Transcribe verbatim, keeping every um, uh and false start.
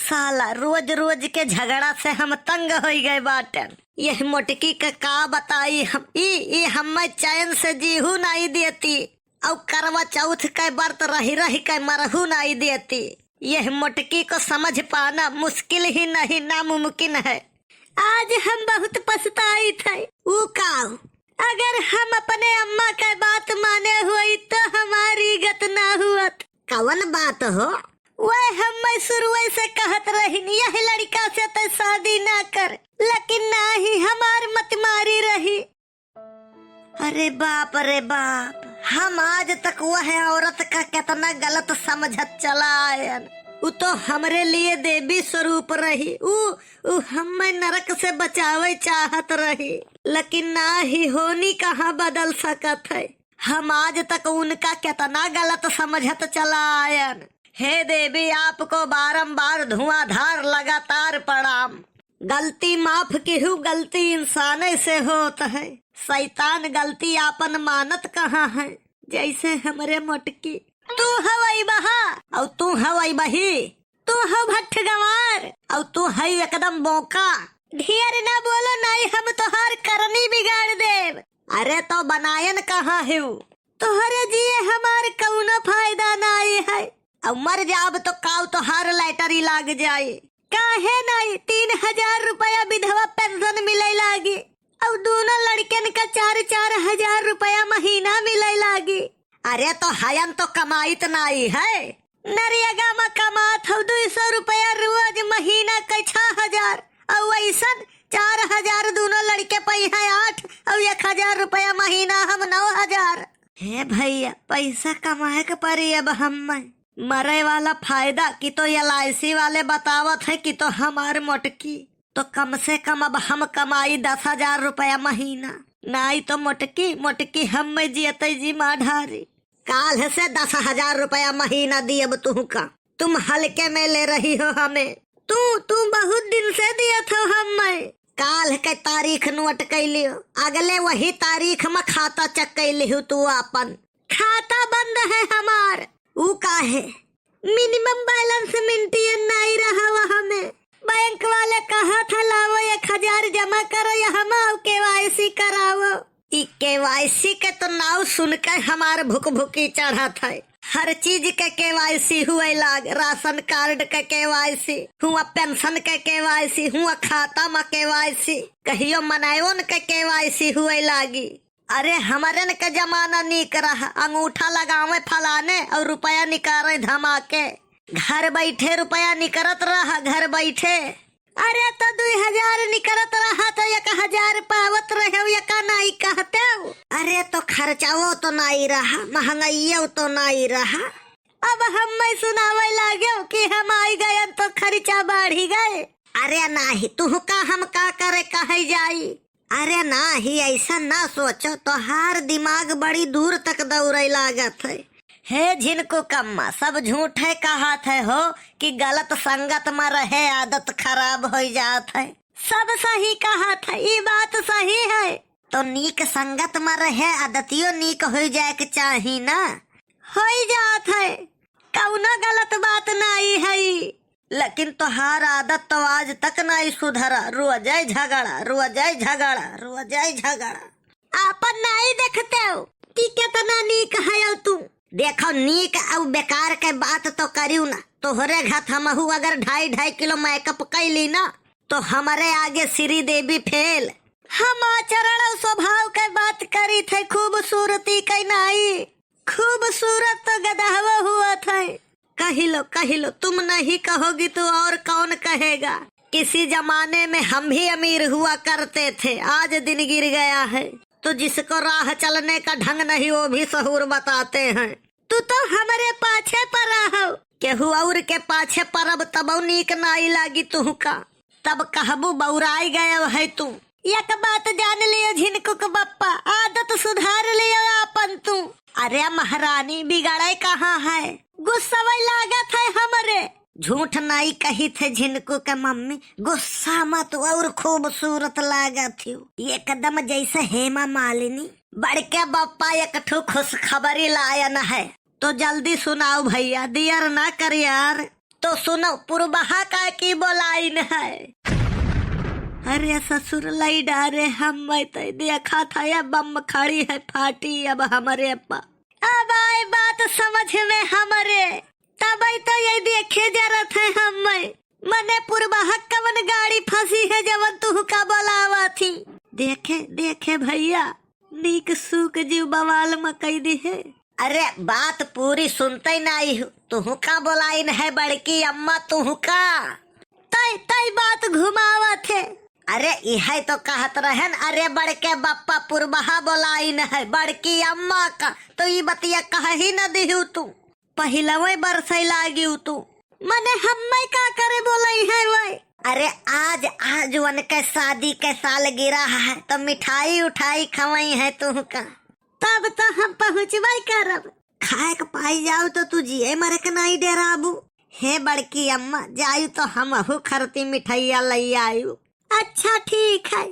साला रोज रोज के झगड़ा से हम तंग होई गए बाटन। यह मोटकी का का बताई हम, ई, ई हम्मे चैन से जीहू नाई देती। अउ करवा चौथ के व्रत रहि रहि के मरहू नाई देती। यह मोटकी को समझ पाना मुश्किल ही नहीं, नामुमकिन है। आज हम बहुत पछताइत है। ऊ काउ, अगर हम अपने अम्मा के बात माने होई तो हमारी गत ना हुअत। कवन बात हो? वह हम्मे शुरुए से कहत रहिन, यह लड़का से तो शादी ना कर, लेकिन नाही, हमार मत मारी रही। अरे बाप रे बाप, हम आज तक वह औरत का कितना गलत समझत चला आयन। उ तो हमरे लिए देवी स्वरूप रही, उ, उ हम्मे नरक से बचावे चाहत रही, लेकिन नाही, होनी कहाँ बदल सकत है। हम आज तक उनका कितना गलत समझत चला आयन। हे देवी, आपको बारंबार धुआंधार लगातार प्रणाम। गलती माफ किहू, गलती इंसाने से होत है। शैतान गलती आपन मानत कहाँ है, जैसे हमरे मोटकी। तू हवई बहा, और तू हवई बही, तू हव भट्ठ गंवार, और तू है एकदम बोका। ढेर ना बोलो, नाई हम तोहार करनी बिगाड़ देब। अरे तो बनायन कहाँ हिउ? तोहरे जिए हमार कउनो फायदा नाई है। अब मर जाब तो काउ तोहार लैटरी लाग जाई। काहे नाई? तीन हजार रुपया विधवा पेंशन मिले लागी, और दोनों लड़कन का चार चार हजार रुपया महीना मिले लागी। अरे तो हयन तो कमाइत नाई है। नरेगा में कमात हौ दुई सौ रुपया रोज, महीना के छह हजार, और वैसन चार हजार दोनों लड़के पइहैं आठ, और एक हजार रुपया महीना हम नौ हजार। हे भैया, पैसा कमाए के पड़ी अब हम्मे। मरे वाला फायदा कि तो एल आई सी वाले बतावत है कि तो हमार मोटकी, तो कम से कम अब हम कमाई दस हजार रुपया महीना, नाई तो मोटकी, मोटकी हम्मे जियते जी माँ ढारी। काल्ह से दस हजार रुपया महीना दियब तुहका। तुम हल्के में ले रही हो हमें। तू, तू बहुत दिन से दियत हो हम्मे। काल्ह के तारीख नोट कइ लियो, अगले वही तारीख में खाता चेक कइ लिहू तू आपन। खाता बंद है हमार। ऊ काहे? मिनिमम बैलेंस मेंटेन नाई रहा हमें। बैंक वाले कहत है, "लावो एक हजार जमा करो या हम आओ के वाई सी करावो।" ई के वाई सी के तो नाव सुन के हमार भुकभुकी चढ़त है। हर चीज के के वाई सी हुए लाग, राशन कार्ड के के वाई सी हुआ, पेंशन के के वाई सी हुआ, खाता में के वाई सी, कहियो मनैवन के के वाई सी हुए लागी। अरे, हमरन के जमाना नीक रहा, अंगूठा लगावे फलाने और रुपया निकाले धमाके। घर बैठे रुपया निकरत रहा, घर बैठे। अरे, तो दुई हजार निकरत रहा, तो एक हजार पावत रहे, एका नाई कहते। अरे, तो खर्चाओ तो नाई रहा, महंगाइयो तो नाई रहा। अब हम्मे सुनावे लागे कि हम आई गयन तो खर्चा बढ़ी गए। अरे नाही, तुहका हम का करे कहे जाई? अरे नाही, ऐसा ना सोचो, तोहार दिमाग बड़ी दूर तक दौड़े लागत है। हे झिनकू कम्मा, सब झूठे कहत है हो कि गलत संगत में रहे आदत खराब होइ जात है। सब सही कहत है, ई बात सही है। तो नीक संगत में रहे आदतियो नीक होइ जाए के चाही ना। होइ जात है, कउनो गलत बात नाई है। लेकिन तोहार आदत तो आज तक नाई सुधरा, रोजै झगड़ा, रोजै झगड़ा, रोजै झगड़ा। आपन नाई देखते हो कि कितना नीक है तू। देखो, नीक अउ बेकार के बात तो करियो ना। तोहरे घत हमहू अगर ढाई ढाई किलो मेकअप कैली ना, तो हमरे आगे श्रीदेवी फेल। हम आचरण अउ स्वभाव के बात करी थे, खूबसूरती के नाई। खूबसूरत तो गदहवा हुआ था। कह लो, कह लो, तुम नहीं कहोगी तो और कौन कहेगा? किसी जमाने में हम भी अमीर हुआ करते थे, आज दिन गिर गया है। तो जिसको राह चलने का ढंग नहीं, वो भी सहूर बताते हैं। तू तो हमरे पाछे परा हो। केहू और के पाछे परब तबौ नीक नाई लागी तुहका। तब कहबू बौराई गए है तू। एक बात जान लियो झिनकुक बप्पा, आदत सुधार लियो आपन तू। अरे महारानी, बिगड़े कहाँ है? गुस्सवै लागत है हमरे। झूठ नाई कही थे झिनकू के मम्मी, गुस्सा मत, और खूबसूरत लागत हो। एकदम जैसे हेमा मालिनी। बड़के बप्पा एक ठो खुशखबरी लायन है, तो जल्दी सुनाओ भैया, दियर ना कर यार। तो सुनो, पुरबहा का की बोलाइन है। अरे ससुर, लई डारे हम, मैं तो देखा था ये बम खड़ी है, फाटी अब हमरे पा। अब आई बात समझ में हमरे, तब तो ये देखे जरत है हम। मने पुरबहा कवन गाड़ी फंसी है जवन तुहका बोलावा थी। देखे, देखे भैया, नीक सूक जीव बवाल म कई दी है। अरे बात पूरी सुनते नाई हूँ, तुहका बोलाइन है बड़की अम्मा तुहका। तई, तई बात घुमावत है। अरे इहे तो कहत रहन, अरे बड़के बप्पा पुरबहा बोलाइन है बड़की अम्मा का, तो ई बतिया कह ही न दिहू तू। पहिलवे बरसै लागिउ तू। मने हम्मै का करे बोलई है वै? अरे आज, आज उनके शादी के सालगिरह है, तो मिठाई उठाई खवई है तुहका। तब तो हम पहुँचबै करब। खाए के पाई जाऊ तो तू जिए मरे के नाई डेराबू। हे बड़की अम्मा, जायू तो हमहू खरती मिठाइया लई आयू। अच्छा ठीक है।